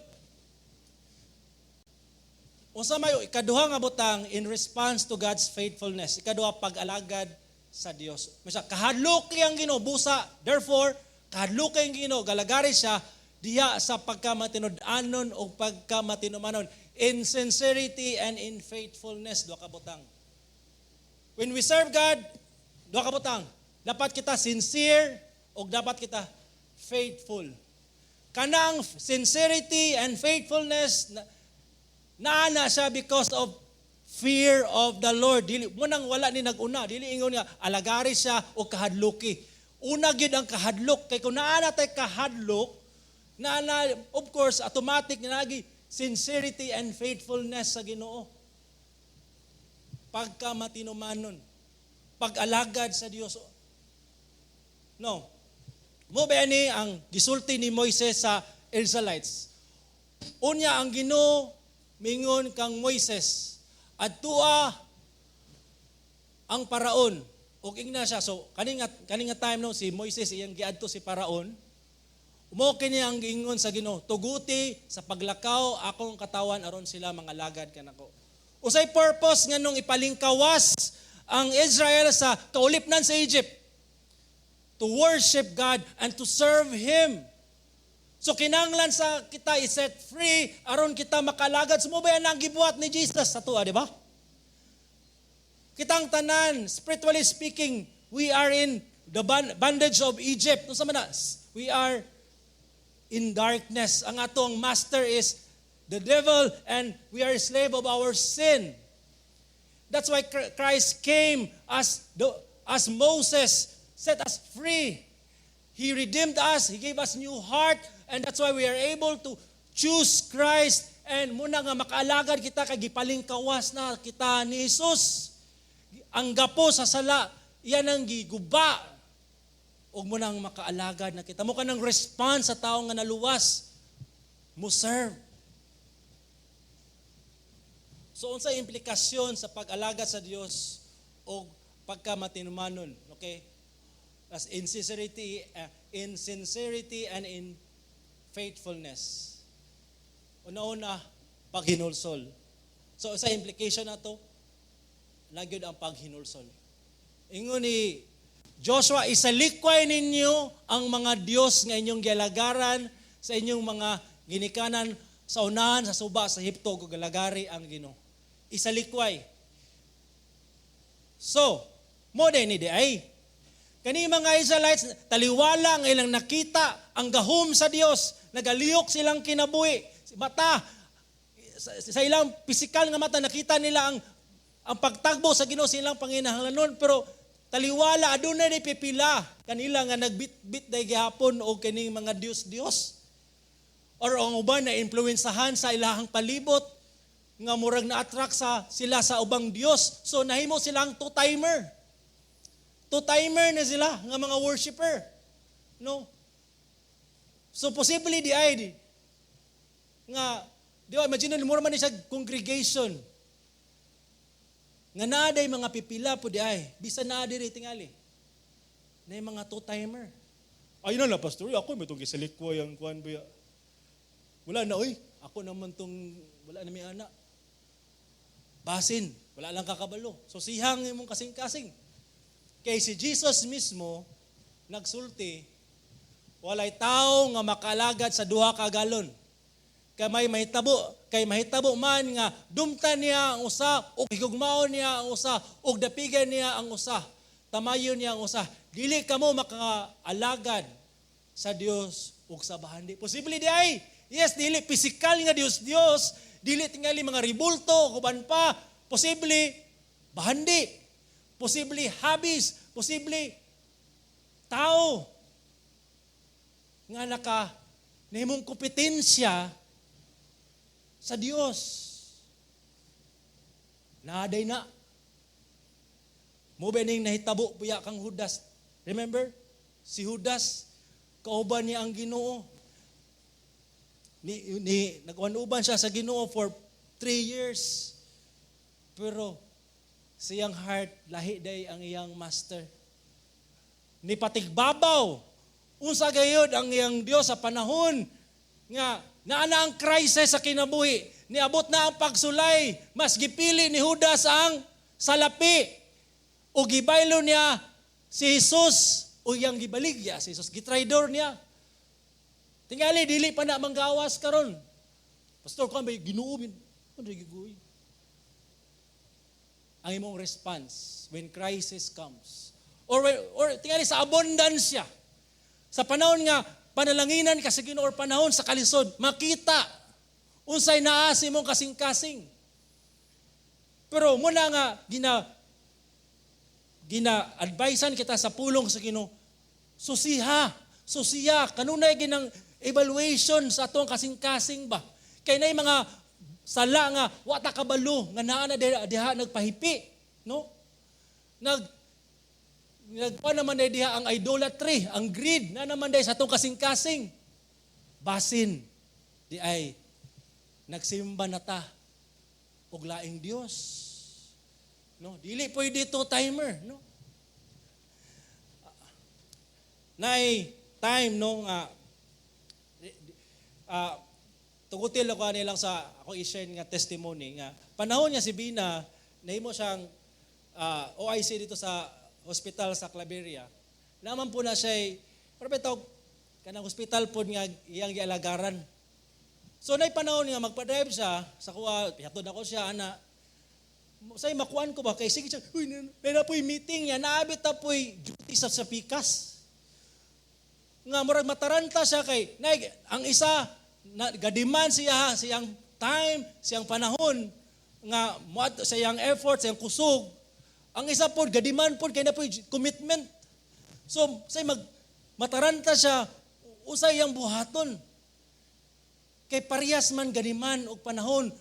unsa may ikaduha nga butang in response to God's faithfulness? Ikaduha, pag-alagad sa Dios. Misa kahadlok ang Ginoo busa, therefore kahadlok ang Ginoo, galagari siya diha sa pagkamatinud-anon o pagkamatinumanon, in sincerity and in faithfulness, duha ka butang. When we serve God, duha ka butang. Dapat kita sincere o dapat kita faithful. Kanang sincerity and faithfulness naa na siya because of fear of the Lord. Dili mao nang wala ni nag-una, dili ingon nga alagari siya o kahadluki. Una gyud ang kahadlok kay kung naa na tay kahadlok, naa na, of course, automatic na nagi sincerity and faithfulness sa Ginoo. Pagka matinumanon, pag-alagad sa Dios. No. Mao ba ni ang gisulti ni Moises sa Israelites? Unya ang Ginoo mingon kang Moises, "Adtua ang Paraon ug ingna siya." So kani nga time, no, si Moises iyang giadto si Paraon. Mao kini ang giingon sa Ginoo, "Tuguti sa paglakaw akong katawan aron sila mangalagad kanako." Unsay purpose nganong ipalingkawas ang Israel sa kaulipnan sa Egypt? To worship God and to serve Him. So kinanglan sa kita i-set free aron kita makalagad. So mao ba yan ang gibuhat ni Jesus sa atoa, di ba? Kitang tanan, spiritually speaking, we are in the bondage of Egypt. Unsa man na? We are in darkness. Ang atong master is the devil and we are a slave of our sin. That's why Christ came as Moses, set us free. He redeemed us, He gave us new heart, and that's why we are able to choose Christ and mao na nga makaalagad kita kay gipalingkawas na kita ni Jesus. Ang gapo sa sala, yan ang giguba. Ug mo nang makaalagad na kita. Mo kanang response sa tao nga naluwas. Mo serve. So unsay implikasyon sa pag-alagad sa Dios o pagkamatinumanon, okay? As in sincerity and in faithfulness. Una-una, paghinulsol. So sa implication nato, nagyod ang paghinulsol. Ingon ni Joshua, "Isalikway ninyo ang mga Diyos nga inyong gialagaran sa inyong mga ginikanan sa unahan sa suba sa Ehipto ug alagari ang Ginoo." Isalikway. So, mo ni di ay. Kani mga Israelites, taliwala ang ilang nakita ang gahom sa Dios, nagalihok silang kinabuhi. Mata sa ilang pisikal nga mata, nakita nila ang pagtagbo sa Ginoo sa ilang panginahanglanon, pero taliwala adunay ni pipila kanila nga nagbitbit day gihapon og kining mga dios-dios or ang uban na influensahan sa ilahang palibot nga murag na-attract sa sila sa ubang dios. So nahimo silang two-timer. Two-timer na sila nga mga worshipper, no? So possibly di ay di nga, di ba, imagine mo man ni siya congregation nga naa day mga pipila po di ay bisan naa diri tingali na mga two-timer. "Ay na la, pastor, ako may tong gisalikway ang kuan ba. Wala na oy, ako naman tong wala na may ana." Basin, wala lang kakabalo. So sihang imong kasing-kasing. Kay si Jesus mismo nagsulti, "Walay tao nga makalagad sa duha ka galon. Kay mahitabo man nga dumtan niya ang usa o higugmaon niya ang usa o dapigan niya ang usa. Tamayon niya ang usa. Dili kamo makaalagad sa Dios ug sa bahandi." Posible di ay. Yes, dili pisikal nga Dios Dios, dili tingali mga ribulto uban pa, posible bahandi. Posible hobbies, posible tao nga naka nahimong kompetensya sa Dios. Naaday na. Mo ba ning nahitabo buya kang Judas? Remember? Si Judas, kauban niya ang Ginoo. Ni nagwan-uban siya sa Ginoo for 3 years. Pero siyang heart lahi day ang iyang master. Ni patigbabaw unsa gayud ang iyang Dios sa panahon nga naa na ang crisis sa kinabuhi. Niabot na ang pagsulay, mas gipili ni Judas ang salapi. O gibaylo niya si Jesus o iyang gibaligya si Jesus, gitraidor niya. Tingali dili pa na manggawas karon. "Pastor, kuan ba Ginoo bin?" Ano giguy? Ang imong response when crisis comes. Or tingali sa abundance. Sa panahon nga panalanginan ka sa Ginoo or panahon sa kalisod, makita unsay naa sa imong kasing-kasing. Pero muna nga gina advisean kita sa pulong sa Ginoo, susiha, susiya, kanunay ginang evaluation sa atong kasing-kasing ba. Kay nay mga sala nga wa ta kabalo nga naa na diha, diha nagpahipi, no? Nagpa naman day diha ang idolatry, ang greed, na naman day sa atong kasing-kasing. Basin di ay nagsimba na ta og laing Dios. No, dili pwede two timer, no? Nay time, no, nga tugutil ako ani lang sa ako i-share nga testimony nga panahon niya si Bina nahimo siyang OIC dito sa hospital sa Claveria. Naman po na siya pero bitaw kanang hospital pod nga iyang gialagaran. So nay panahon nga magpa-drive siya sa kuha, pihatod ako siya ana. Say makuan ko ba kay sige siya, uy, na po'y meeting niya, naabit na po'y duty sa pikas. Nga murag mataranta siya kay nay, ang isa na gadiman siya siyang time, siyang panahon nga moadto sa iyang effort, sa iyang kusog. Ang isa pod gadiman pod kay na po'y commitment. So say mag mataranta siya usay iyang buhaton. Kay parehas man ganiman og panahon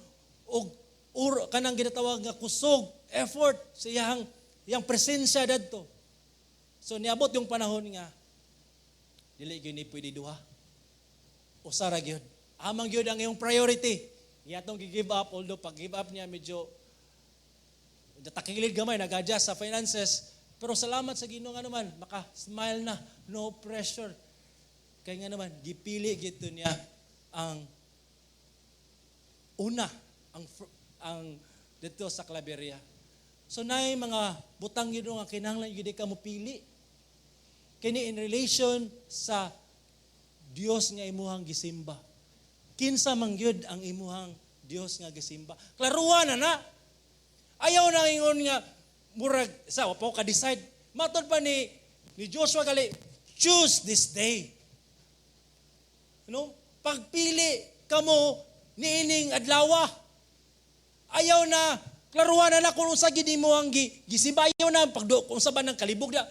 og or kanang ginatawag nga kusog, effort sa iyang iyang presensya dadto. So niabot yung panahon nga Dili gyud ni pwede duha. Usa ra gyud. Amang gyud ang iyong priority. Iya atong gi-give up, although pag give up niya medyo takilid gamay, nag-adjust sa finances. Pero salamat sa Ginoo nga naman, maka-smile na, no pressure. Kaya nga naman, gipili gito niya ang una, ang dito sa Claveria. So naay mga butang gyud nga kinahanglan gyud ka mo pili. Kini in relation sa Dios nga imuhang gisimba. Kinsa man gyud ang imuhang Dios nga gisimba? Klaruha na na. Ayaw na ingon nga murag sa wa pa ka decide. Matod pa ni Joshua gali, "Choose this day." No? Pagpili kamo niining adlawa. Ayaw na klaruha na na kung unsa gid mo ang gisimba. Ayaw na pagdo kung unsa ba nang kalibog na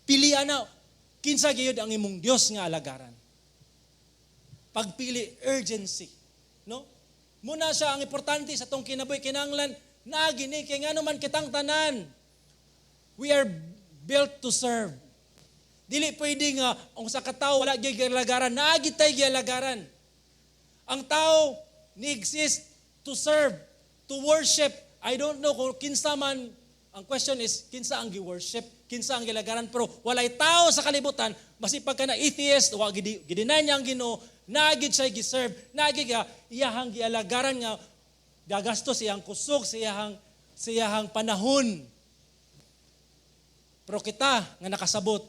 pilian na kinsa gyud ang imong Dios nga alagaran. Pagpili, urgency, no? Muna siya ang importante sa tong kinabuhi, kinahanglan naagi ni kay ngano man kitang tanan, we are built to serve. Dili pwede nga ang sa katawo wala gyud gialagaran, naagi tay gialagaran. Ang tao ni exist to serve, to worship. I don't know kung kinsa man, ang question is kinsa ang gi-worship, kinsa ang gilagaran, pero walay tao sa kalibutan, masipag ka na atheist, wa gideny niya ang Ginoo, naagi siya gi-serve, naagi ka iyahang gialagaran nga gagastos iyang kusog sa iyahang panahon. Pero kita nga nakasabot,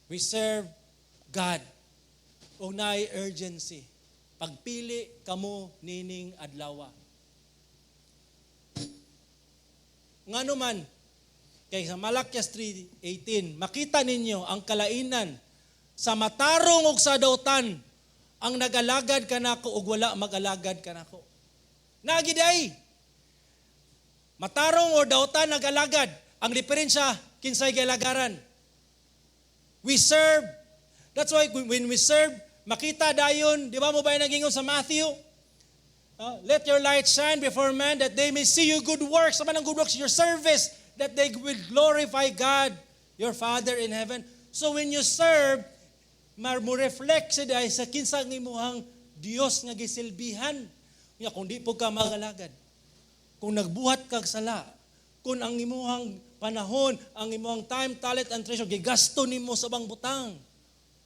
we serve God. Og naay urgency. Pagpili kamo nining adlawa. Ngano man, kay sa Malakias 3:18, makita ninyo ang kalainan sa matarong ug sa dautan, ang nagalagad kanako ug wala magalagad kanako. Nagiday. Matarong o dautan nagalagad. Ang diferensya, kinsay gialagaran. We serve. That's why when we serve, makita dayon, di ba mo ba yung nagingon sa Matthew? Let your light shine before men that they may see you good works. Sama ng good works, your service, that they will glorify God, your Father in heaven. So when you serve, mo reflect sa dahil sa kinsang imuhang Dios nga gisilbihan. Nga kung di po ka magalagad, kung nagbuhat kag sala, kung ang imuhang panahon, ang imuhang time, talent, and treasure, gigasto nimo sa bang butang,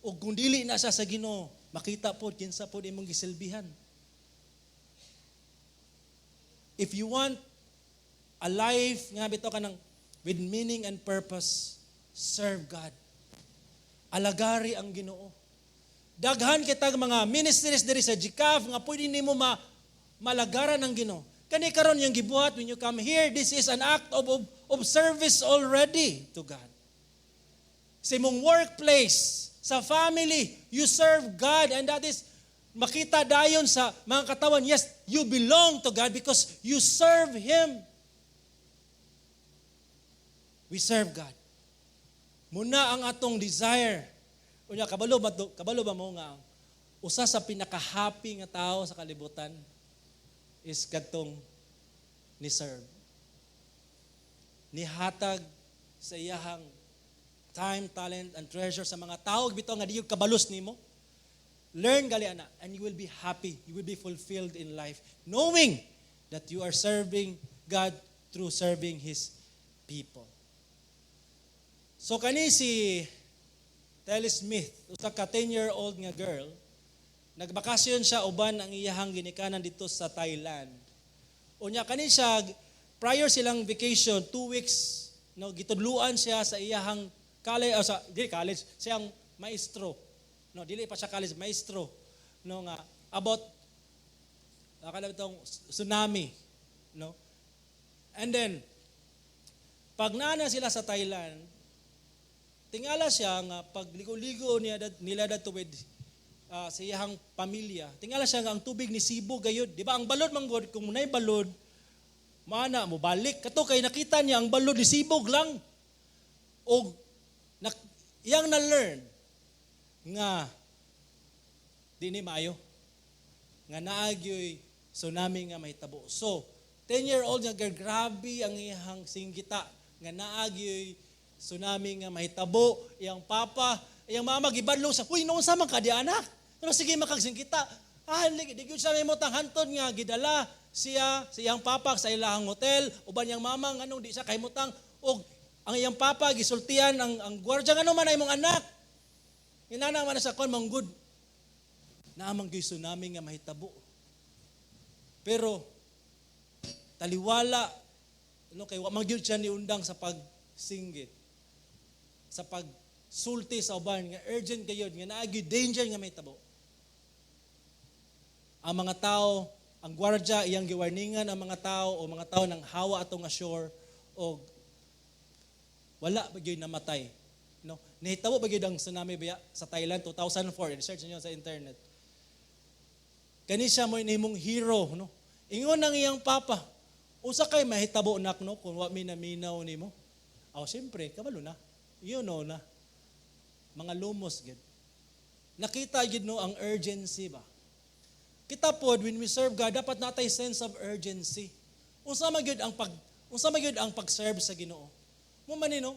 o kung dili na siya sa Ginoo, makita po kinsa po imong gisilbihan. If you want a life nga bitaw kanang with meaning and purpose, serve God. Alagari ang Ginoo. Daghan kitag mga ministries diri sa GCAF nga pwede nimo malagaran ang Ginoo. Kani karon yung gibuhat when you come here, this is an act of service already to God. Sa imong workplace, sa family, you serve God, and that is makita dayon sa mga katawan, yes, you belong to God because you serve Him. We serve God. Muna ang atong desire. Unya, kabalo ba mo nga usa sa pinaka-happy nga tao sa kalibutan is kadtong ni serve? Nihatag sa iyahang time, talent, and treasure sa mga tao bitaw nga di kabalos nimo. Learn gali ana and you will be happy. You will be fulfilled in life knowing that you are serving God through serving His people. So kani si Telly Smith, usa ka 10-year-old nga girl, nagbakasyon siya uban ang iyahang ginikanan dito sa Thailand. Unya kani siya, prior silang vacation, 2 weeks, no, gitudluan siya sa iyahang college, o sa dili college, siyang maestro. No, dili pa siya college, maestro, no, nga about akala itong tsunami, no? And then pag naa sila sa Thailand, tingala siya nga pagligo-ligo niya nila dadto with sa iyahang pamilya. Tingala siya nga ang tubig ni sibog gayud. Di ba ang balod man gud, kung nay balod mana mo balik kato, kay nakita niya ang balod ni sibog lang. Og na, iyang na-learn nga di ni maayo nga naagyoy tsunami nga mahitabo. So, 10-year-old nga girl, grabe ang iyang singgita nga naagyoy tsunami nga mahitabo. Iyang papa Iyang mama gibadlong sa, "Uy, noon sa man ka di anak. Pero sige makagsingkita." Ah, di gyud siya mahimutang hantod nga gidala siya sa iyang papa sa ilahang hotel uban iyang mama nganong di siya kahimutang, og ang iyang papa gisultian ang gwardiya, "Ngano man ay imong anak?" Inana man sa kon manggud. Naa man gyud tsunami nga mahitabo. Pero taliwala no, kay wa man gyud siya niundang sa pagsinggit, sa pagsulti sa uban nga urgent kayo nga naa gyud danger nga mahitabo. Ang mga tao, ang gwardiya iyang giwarningan ang mga tao o mga tao nang hawa ato nga shore og wala ba gyud namatay. No? Nahitabo ba gyud ang tsunami biya sa Thailand 2004? Research niyo sa internet. Kani siya mo nimong hero, no? Ingon ang iyang papa, "Usa kay mahitabo, nak, no, kung wa mi naminaw nimo?" Aw, siyempre, kabalo na. You know na. Mga lumos gid. Nakita gid no ang urgency ba? Kita pod, when we serve God, dapat natay sense of urgency. Unsa man gyud ang pag-serve sa Ginoo? Mo man ni, no?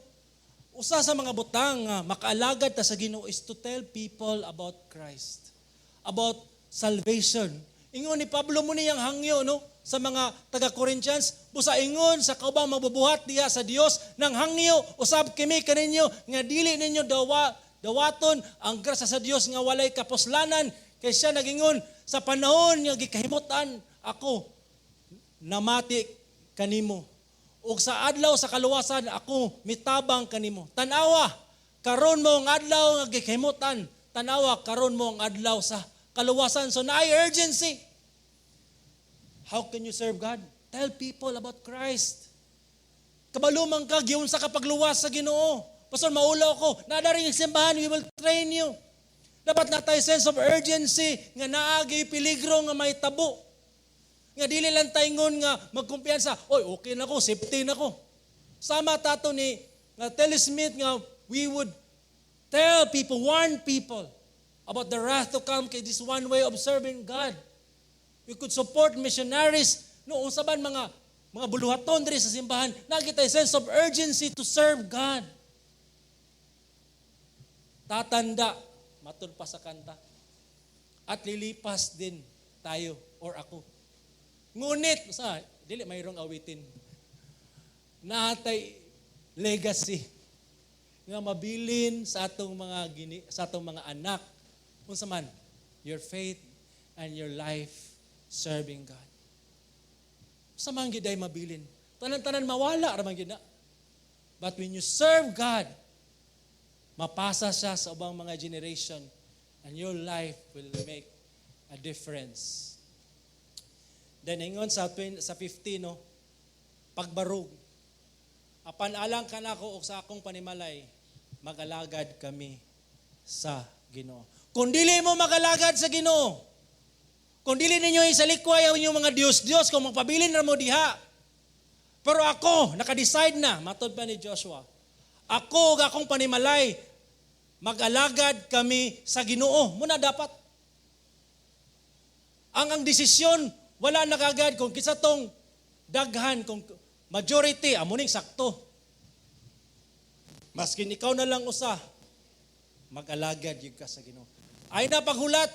Usa sa mga butang nga makaalagad ta sa Ginoo is to tell people about Christ, about salvation. Ingon ni Pablo mo niyang hangyo no sa mga taga-Corinthians, busa ingon sa kaubang mabubuhat diha sa Dios nang hangyo usab kami kaninyo nga dili ninyo dawaton ang grasya sa Dios nga walay kapuslanan, kay siya nagingon, "Sa panahon nga gikahimutan ako, namati kanimo, ug sa adlaw sa kaluwasan ako mitabang kanimo. Tan-awa karon mo ang adlaw nga gikahimutan, tan-awa karon mo ang adlaw sa kaluwasan." So naay urgency. How can you serve God? Tell people about Christ. Kabalo man ka, giunsa ka pagluwas sa Ginoo. "Pastor, maulaw ko." Naa diri ang simbahan, we will train you. Dapat na tayo sense of urgency nga naagi peligro nga may tabo. Nga dili lang tayngon nga magkumpiyansa, "Oy, okay na ko, safety na ko." Sama tato ni nga Telly Smith nga we would tell people, warn people about the wrath to come, kay this one way of serving God. We could support missionaries. No, unsa man mga buluhaton diri sa simbahan, naa kitay sense of urgency to serve God. Tatanda, matud pa sa kanta. At lilipas din tayo or ako. Ngunit, sa dili mayroong awitin. Natay legacy nga mabilin sa atong mga anak. Unsa man your faith and your life serving God. Sa man gid ay mabilin. Tanan-tanan mawala ra man gid na. But when you serve God, mapasa siya sa ubang mga generation and your life will make a difference. Then ingon sa 20, sa 15 no, pagbarug. "Apan alang kanako ug sa akong panimalay, magalagad kami sa Ginoo." Kung dili mo magalagad sa Ginoo, kung dili ninyo isalikway ang inyong mga Diyos-Diyos, kung magpabilin ra mo diha. "Pero ako, naka-decide na," matod pa ni Joshua, "ako ug akong panimalay, mag-alagad kami sa Ginoo." Muna dapat. Ang desisyon, wala na kagad kung kinsa tong daghan, kung majority, amo ning sakto. Maskin ikaw na lang usa, mag-alagad yun ka sa Ginoo. Ay na paghulat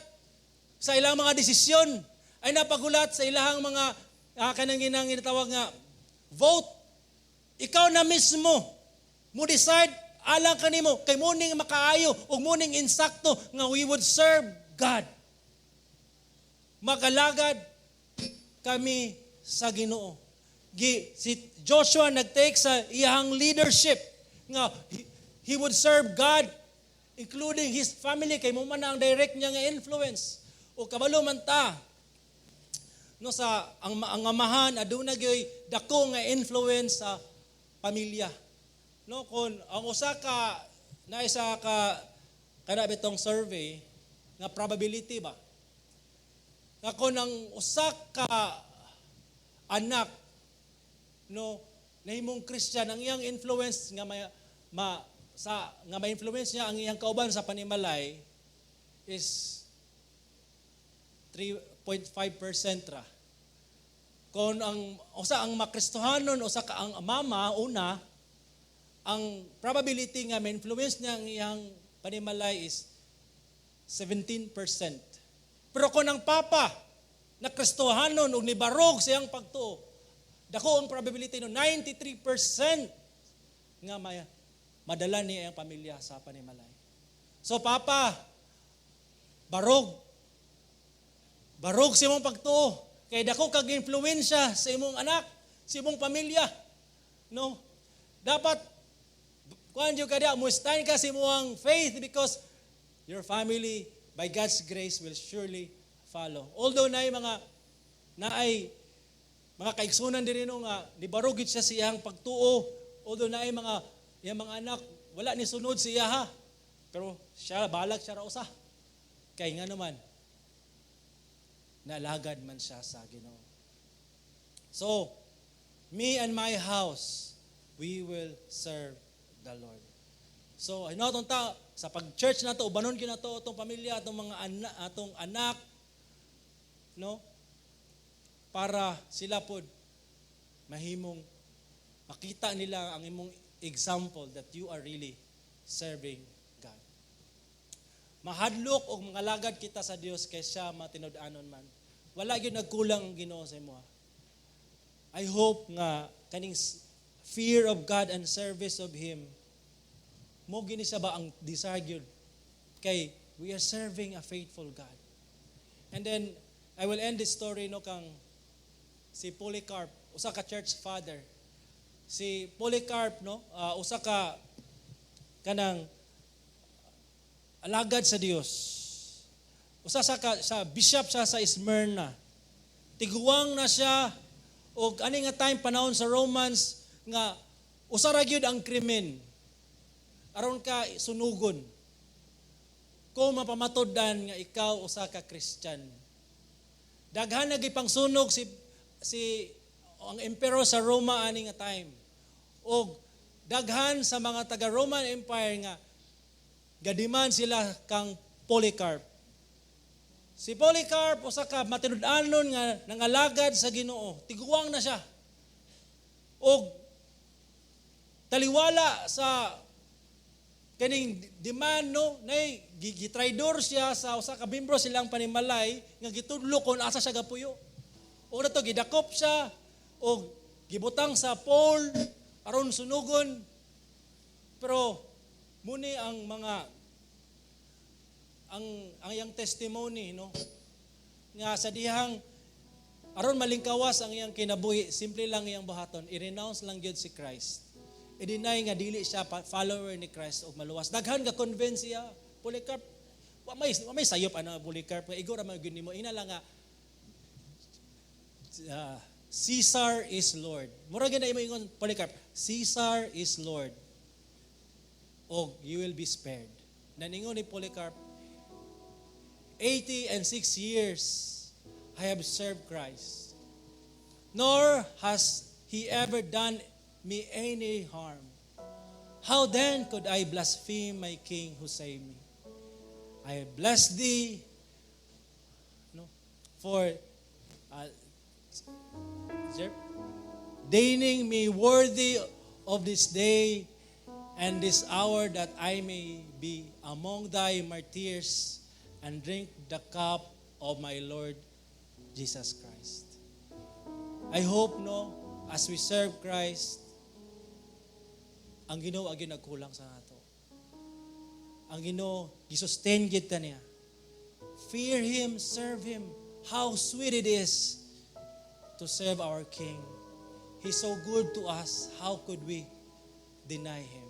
sa ilang mga desisyon, ay na paghulat sa ilang mga kanang ginang ginatawag nga vote. Ikaw na mismo mo decide alang kanimo kay muning makaayo ug muning insakto nga we would serve God. Magalagad kami sa Ginoo. Si Joshua nag-take sa iyang leadership nga he would serve God including his family, kay mo man ang direct niya nga influence. O kabalo man ta no sa ang amahan aduna gyoy dako nga influence sa pamilya. No, kon ang usa ka na isa ka kana bitong survey nga probability ba nga kon ang usa ka anak no nahimong Christian, ang iyang influence nga may, ma sa nga ma-influence niya ang iyang kauban sa panimalay is 3.5% ra. Kung ang usa ang makristohanon usa ka ang mama una, ang probability nga ma-influence niya ang iyang panimalay is 17%. Pero kung ang papa na Kristohanon ug nibarog siyang pagtuo, dako ang probability, no, 93% nga may madala niya ang pamilya sa panimalay. So papa, barog. Barog sa imong pagtuo. Kay dako kag influensya sa imong anak, sa imong pamilya. No? Dapat kuan jud ka mo stand ka sa imong faith because your family, by God's grace, will surely follow. Although naay mga kaigsunan diri, no, nga nibarog gid siya sa iyang pagtuo, although naay mga iyang mga anak wala ni sunod sa iya ha. Pero siya balag siya ra usa. Kay nga naman nalagad man siya sa Ginoo. So, me and my house, we will serve the Lord. So, ano atong ta sa pag-church nato, ubanon gyud nato atong pamilya, atong mga anak, atong anak, no? Para sila pod mahimong makita nila ang imong example that you are really serving God. Mahadlok og mangalagad kita sa Dios kay siya matinud-anon man. Wala gyud nagkulang ang Ginoo sa imo. I hope nga kaning fear of God and service of Him mo gini siya ba ang desire gyud kay we are serving a faithful God. And then I will end this story, no, kang si Polycarp, usa ka church father. Si Polycarp, no, usa ka kanang alagad sa Dios. Usa sa bishop siya sa Smyrna. Tiguang na siya og ani nga time, panahon sa Romans nga usa ra gyud ang krimen aron ka sunugon kung mapamatod-an nga ikaw usa ka Christian. Daghan na gipangsunog si ang emperor sa Roma ani nga time. Og daghan sa mga taga Roman Empire nga gadiman sila kang Polycarp. Si Polycarp, usa ka matinud-anon nga nangalagad sa Ginoo. Tiguang na siya. Og taliwala sa kaning demand, no, nay gitraidor siya sa usa ka membro silang panimalay nga gitudlo kon asa siya gapuyo. Ug to gidakop siya og gibutang sa pole aron sunugon. Pero muni ang mga ang iyang testimony, no, nga sa dihang aron malingkawas ang iyang kinabuhi, simple lang iyang buhaton, i-renounce lang gyud si Christ, i-deny nga dili siya follower ni Christ og maluwas. Daghan ga convince siya. Polycarp, wa may sayop ana Polycarp, nga igo ra man gyud nimo ina lang nga Caesar is Lord. Mura gyud na imo ingon, Polycarp, "Caesar is Lord." Og you will be spared. Naningon ni Polycarp, 80 and 6 years I have served Christ, nor has he ever done me any harm. How then could I blaspheme my King who saved me? I bless thee, no, for sir, deigning me worthy of this day and this hour that I may be among thy martyrs and drink the cup of my Lord Jesus Christ. I hope, no, as we serve Christ, ang Ginoo agi nagkulang sa ato. Ang Ginoo gisustain gid ta niya. Fear Him, serve Him. How sweet it is to serve our King. He's so good to us. How could we deny Him?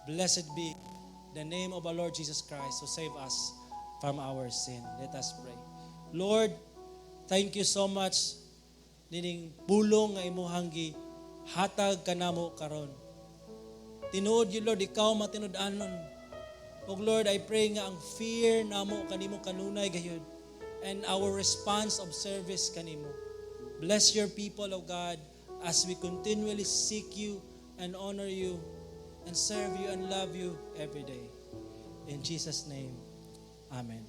Blessed be the name of our Lord Jesus Christ, who save us from our sin. Let us pray. Lord, thank you so much nining pulong nga imuhang hatag kanamo karon. Tinuod yun, Lord, ikaw matinud-anon. Og Lord, I pray nga ang fear namo kanimo kanunay gayud and our response of service kanimo. Bless your people, O God, as we continually seek you and honor you and serve you and love you every day. In Jesus' name, Amen.